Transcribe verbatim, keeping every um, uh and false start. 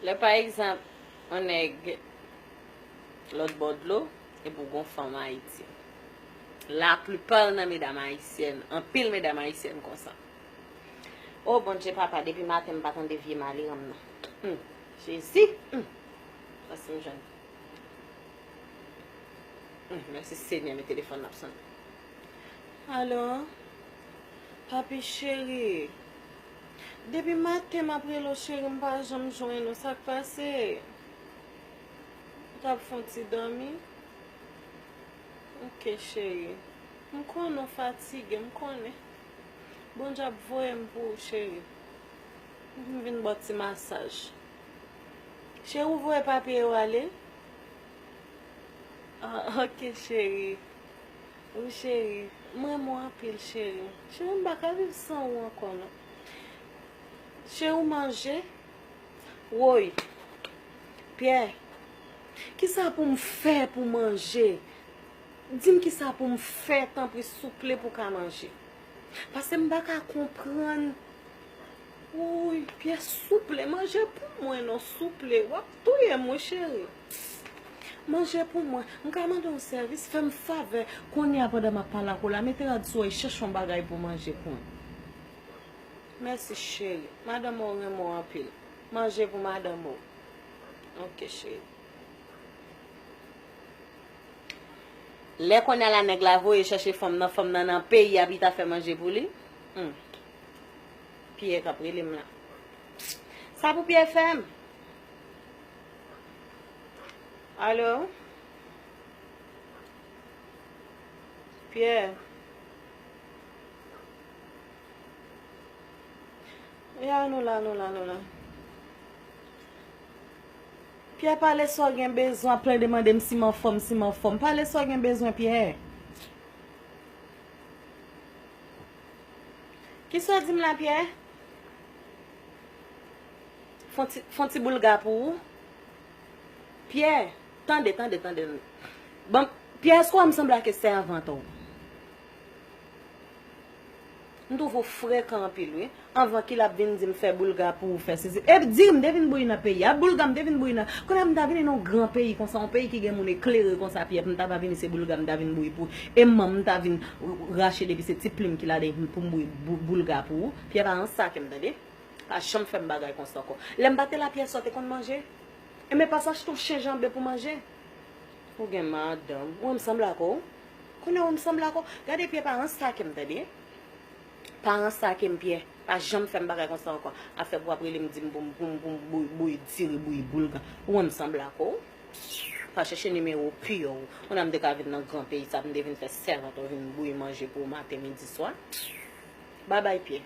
Lè pa egzanp, yon nèg lòt bò dlo, epi w gon fanm Ayiti. Laplipa nan medam ayisyèn, anpil medam ayisyèn konsa. O Bondye papa, depi maten m pa tande vye maleran m nan. Hmm. Jezi! Hmm. Pase m jwenn. Hmm, mèsi Senyè, men telefòn nan ap sonnen. Alo? Papi cheri. Depi maten m ap rele w cheri, m pa janm jwenn ou. Sa k pase? Ou t ap fè yon ti dòmi? Ok cheri. M konnen w fatige, m konnen. Bondye ap voye m pou ou cheri. M vin ba w ti masaj. Cheri, ou voye papye yo ale? Ah, ok cheri. Wi cheri, m renmen w anpil cheri. Cheri, m pa ka viv san ou ankò non. Cheri, ou manje? Woy. Pyè, kisa pou m fè pou manje? Di m kisa pou m fè, tanpri, souple, pou ka manje. Paske m pa ka konprann. Woy, Pyè, souple, manje pou mwen non, souple. W ap touye m, wi, cheri. Manje pou mwen. M ka mande w yon sèvis, fè m favè. Kounye a, pandan m ap pale ak ou la, mete rad sou ou e chèche yon bagay pou manje pou mwen. Mèsi, cheri. Madanm ou renmen w anpil. Manje pou madanm ou. Ok, cheri. Lè kounye a la nèg la voye chèche fanm nan, fanm nan nan peyi a pou li ta fè manje pou li. Hmm. Pyè k ap rele m la. Sa pou Pyè fè m? Alo? Pyè? Ya, nou la, nou la, nou la. Pyè, pale sa w gen bezwen, ap plede mande m si m anfòm, si m anfòm. Pale sa w gen bezwen, Pyè. Kisa w di m la, Pyè? Fon ti, fon ti boulga pou ou. Pyè, tande, tande, tande. Bon, Pyè, èske w wè m sanble ak sèvant ou? M twouve w frekan anpil, wi. Anvan ki l ap vin di m fè boulga pou ou fè sesi. E di m, m te vin bouyi nan peyi a. Boulga m te vin bouyi nan. Kounye a m ta vini nan yon gran peyi konsa, yon peyi ki gen moun eklere konsa, Pyè, pou m ta va vini se boulga m ta vin bouyi pou. E manman m ta vin rache depi se ti plim ki ladan pou m bouyi bou-, boulga pou ou. Pyè pa ansake m, tande. Pa janm fè m bagay konsa ankò. Lè m pa te la, Pyè, sa w te konn manje? Enben, pa sa achte yon chen janbe pou manje. Ou gen madanm. Ou wè m sanble ak ou? Kounye a ou wè m sanble ak ou? Gade Pyè, pa ansake m, tande. Pa ansake m, Pyè. Pa janm fè m bagay konsa ankò. Afè pou w ap rele m, di m pou m, pou m, pou m bouy, bouy diri, bouy boulga. Ou wè m sanble ak ou? Pa chèche nimewo Pyè ou. Kounye a m te ka vin nan gran peyi sa, m te vin fè sèvant ou vin bouyi manje pou ou maten, midi, swa. Babay, Pyè.